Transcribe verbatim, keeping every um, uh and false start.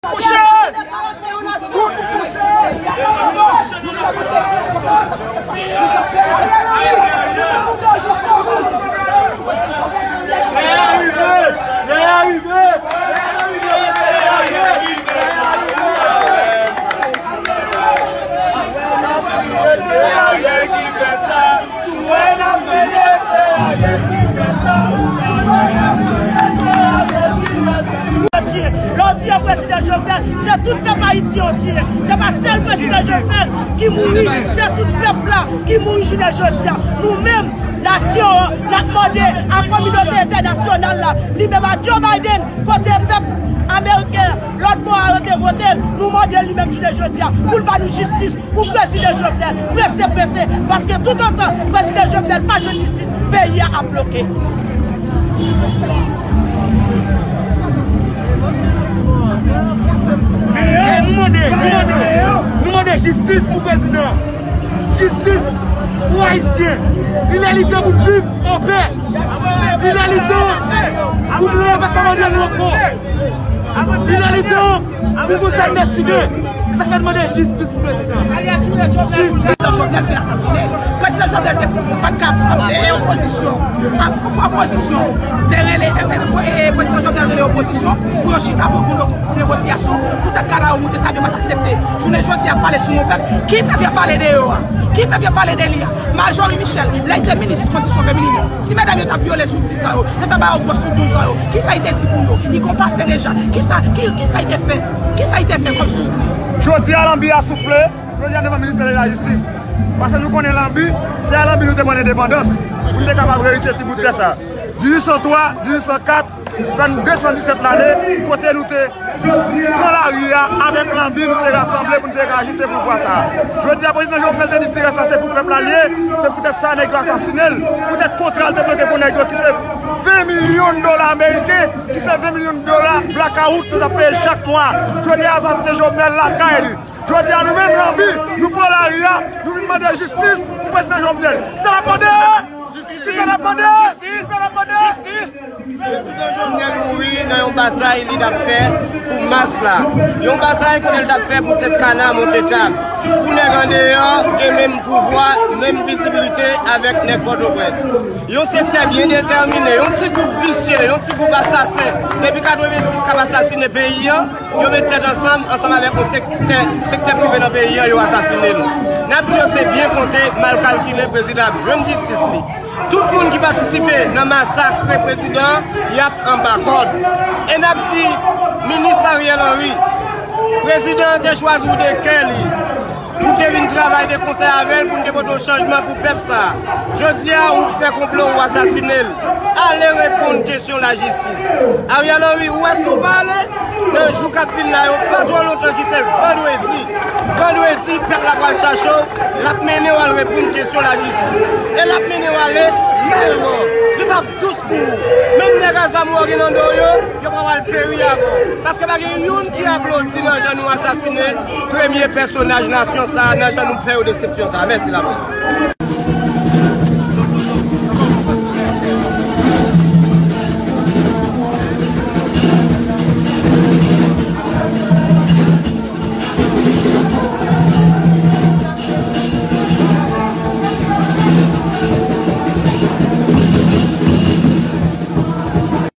Kouche! Lè w di prezidan Jovenel, se tout pèp Ayiti yo tiye. Se pa sèl prezidan Jovenel ki mouri, se tout pèp la ki mouri jounen jodi a. Nou menm, nasyon an, n ap mande a kominote entènasyonal la, li menm a Joe Biden, kote pèp ameriken lòt bò a yo te vote l, nou mande li menm jounen jodi a pou l ba nou jistis. Pou prezidan Jovenel, prese, prese, paske toutotan prezidan Jovenel pa jwenn jistis, peyi a ap bloke. E nou mande, nou mande, nou mande jistis pou prezidan an. Jistis pou Ayisyen. Li lè li tan pou n viv anpè. Li lè li tan pou nou pa ka manje nou ankò. Li lè li tan pou nou sa deside. Se sa k fè n mande jistis pou prezidan. Jistis. Prezidan Jovenel fin asasinen. Prezidan Jovenel te pa t ka ap rele opozisyon. Ap, opozisyon te rele, e, e, e, prezidan Jovenel rele opozisyon pou yo chita pou, pou, pou negosyasyon. Poutèt Kanaro moute tab yo pa t aksepte. Jounen jodi a pale sou yon pèp. Ki pèp y ap pale de yo a? Ki pèp y ap pale de li a? Marjorie Michel, lè l te minis kondisyon feminin, ti medam yo t ap vyole sou dis an yo, yo t ap ba yo gwòs sou douz an yo. Kisa li te di pou yo? Li gon pase deja. Kisa, ki, kisa li te fè? Kisa li te fè kòm souvni? Jodi a, lanbi a soufle. Jodi a, devan ministè de la jistis. Paske nou konnen lanbi, se a lanbi nou te pran lendepandans. Pou nou te kapab eritye ti bout tè sa. Dizuit san twa, dizuit san kat, fè n de san disèt lane, kote nou te pran lari a avèk lanbi, nou te rasanble pou nou te ajoute pouvwa sa a. Jodi a, prezidan Jovenel te di ti rès la se pou pèp la l ye, se poutèt sa nèg yo asasinen l, poutèt kontra l te bloke pou nèg yo ki se ven milyon dola ameriken, ki se ven milyon dola blakawout nou t ap peye chak mwa. Jodi a, asasinen Jovenel lakay li. Jodi a, nou menm lanbi, nou pran lari a, nou vin mande jistis pou prezidan Jovenel. Kisa n ap mande? Kisa n ap mande? Kisa n ap mande? Prezidan Jovenel mouri nan yon batay li t ap fè pou mas la. Yon batay kote l t ap fè pou tèt kana monte tab, pou nèg andeyò gen menm pouvwa, menm vizibilite avèk nèg Pòtoprens. Yon sektè byen detèmine, yon ti gwoup visye, yon ti gwoup asasen, depi katrevensis k ap asasinen peyi a, yo met tèt ansanm, ansanm avèk yon sektè, sektè prive nan peyi a, yo asasinen l. N ap di yo se byen konte, mal kalkile, prezidan ap jwenn jistis li. Tout moun ki patisipe nan masakre prezidan an, y ap anba kòd. E n ap di minis Ariel Henry, prezidan an te chwazi w de kè li, pou te vin travay de konsèy avè l, pou n te pote yon chanjman pou pèp sa a. Jodi a, ou fè konplo, ou asasinen l. Ale reponn kesyon lajistis. Ariel Henry, ou wè si w pa ale, nan jou k ap vin la yo, pa twò lontan ki se vandredi. Vandredi, pèp la pral chache w, l ap mennen w al reponn kesyon lajistis. E l ap mennen w ale malman. Li p ap dous pou ou. Menm nèg a zam ou gen nan do yo, yo pral peri avè w. Paske pa gen youn ki aplodi nan jan nou asasinen premye pèsonaj nasyon sa a, nan jan nou fè yo desepsyon sa a. Mèsi, laprès.